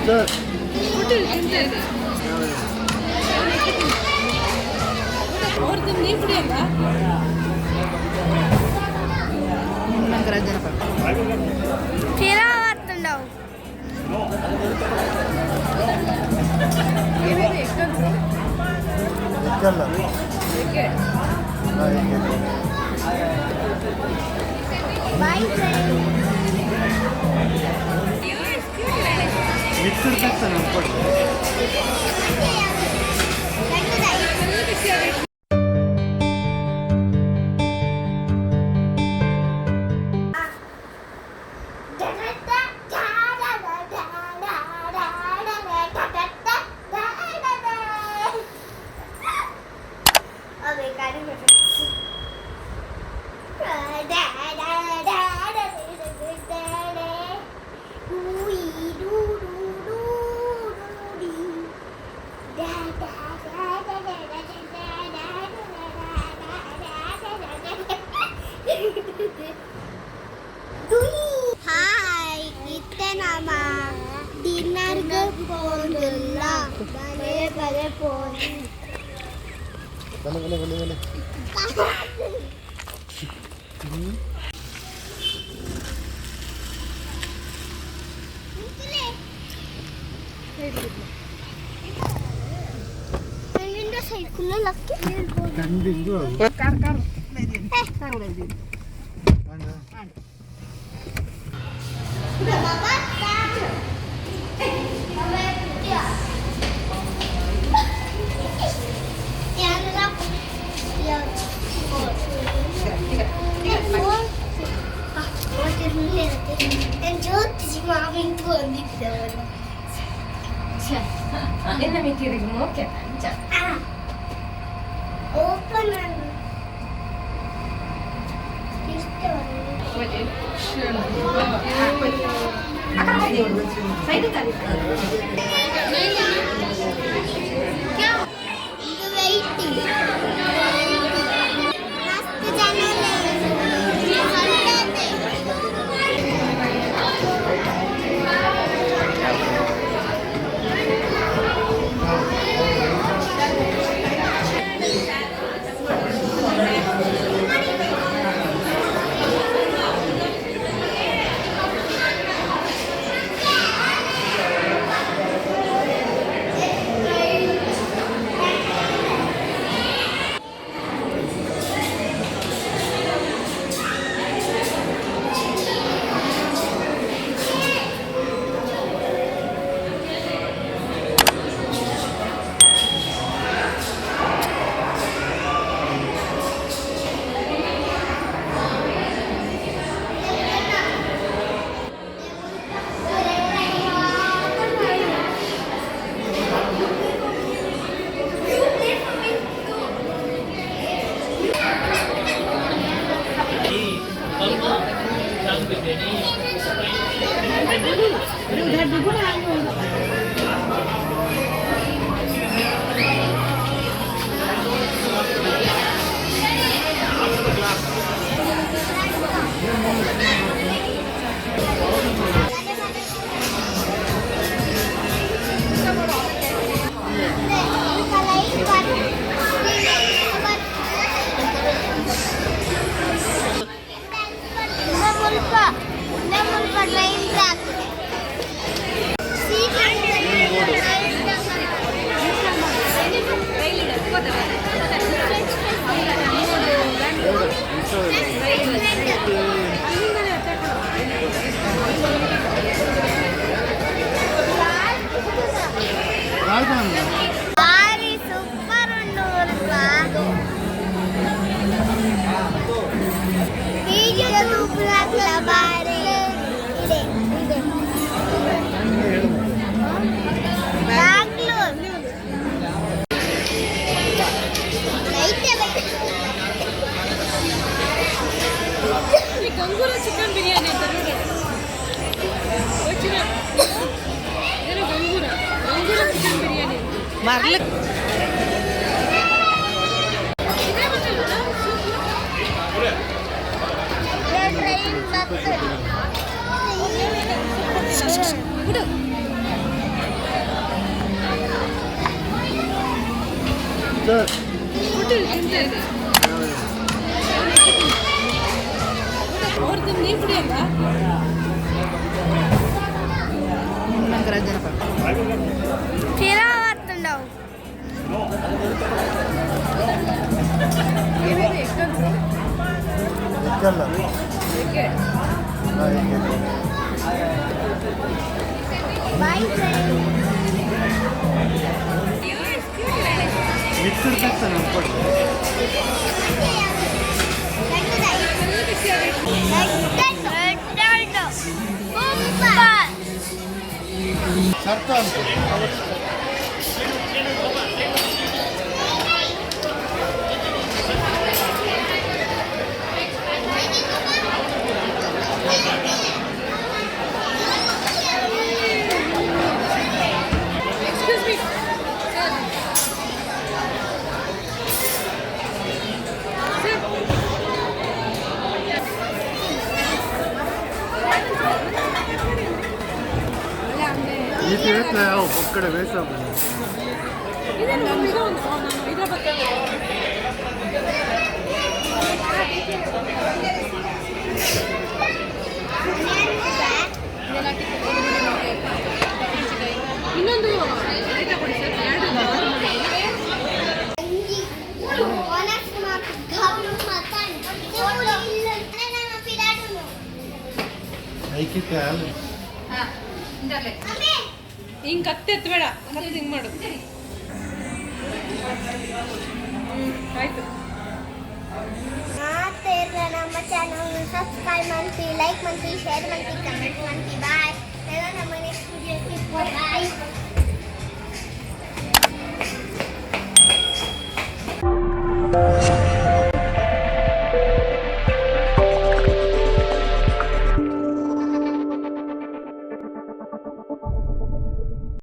Bye friend. Hi, ಇತ್ತೆ ನಮ ಡಿನ್ನರ್ಗ್ ಪೋಂದುಲ್ಲ ಬಲೆ ಬಲೆ ಪೋಂದು. ಬನ್ನಿ ಬನ್ನಿ ಬನ್ನಿ ಬನ್ನಿ. ಸೈಕಲ್ ಲಕ್ಕಿ. ಕಂಡಿದ್ದು. Car car car. ಎನ್ನ ಮಿಕ್ಕಿರಿಗೆ ಮೋಕೆ ಅಂಚ. ಓಪನ್. ಸೈಡ್. ವೆಯ್ಟಿಂಗ್ ಮಸ್ತ್ ಜನ. ಮುಲ್ಪ ಟ್ರೈನ್ ಟ್ರ್ಯಾಕ್. ಬಾರಿ ಸೂಪರ್ ಉಂಡು ಮುಲ್ಪ. ವಿಡಿಯೋ ತೂಪುನಕ್ಲ ಬಾರಿ ಇದೆ ಇದೆ. ಬ್ಯಾಂಗ್ಳೂರ್ ಲೈಟ್. ಗಂಗೂರ ಚಿಕನ್ ಬಿರಿಯಾನಿ ಅಂತ ನೋಡು. వచ్చిన ಇದೇನೋ ಗಂಗೂರ ಗಂಗೂರ ಚಿಕನ್ ಬಿರಿಯಾನಿ ಅಂತ. ಮರ್ಲ. ಇದೇ ಬಂದಲ್ಲ ಸೂಪು? ಟ್ರೈನ್ ಬರ್ತದೆ. ಬಿಡು. ಸರ್. ತಿಂತಾ ಅವ್ರು ತಿಂದು ನೀರು ಕುಡಿಯಲ್ಲ. ಚಿರಾವತ್ತುಂಡವು. ಎಕ್ಕಲ್ಲ. ಏಕೆ? ಹಾಂ, ಎಕ್ಕೆ. Boy friend. ಮಿಕ್ಸ್ಡ್ ಕಟ್ಟ ನಮ್ಮ ಕೊಟ್ಟು. ಸೂಪರ್. ಸರ್ತ ಅಂತ. Excuse me sir, sir. ಈ ತೀರ್ಥ ಯಾವ ಪಕ್ಕಡೆ ವೇಸ್ಟ್ ಆಗ್ಬೋದು. ಇದೇನು ಒಂದು ಇದು ಒಂದು ನಾನು ಇದರ ಬಗ್ಗೆ. ಇನ್ನೊಂದು ರೈತ ಕೊಡಿ ಸರ್, ಎರಡು ಆರ್ಡರ್ ಮಾಡಿದ್ದೀನಿ. ಐಕ್ಯತೆ ಅಲ್ಲ. ಹಿಂಗ್ ಕತ್ತೆ ಎತ್ತಬೇಡ, ಕತ್ತೆ ಹಿಂಗ್ ಮಾಡು. ಆಯ್ತು. ನಮ್ಮ ಚಾನಲ್ ಸಬ್ಸ್ಕ್ರೈಬ್ ಮಾಡ್ತಿ, ಲೈಕ್ ಮಾಡ್ತಿ, ಶೇರ್ ಮಾಡ್ತಿ, ಕಮೆಂಟ್ ಮಾಡ್ತಿ. ಬಾಯ್. ನಮ್ಮ ನೆಕ್ಸ್ಟ್ ವಿಡಿಯೋ. ಬಾಯ್.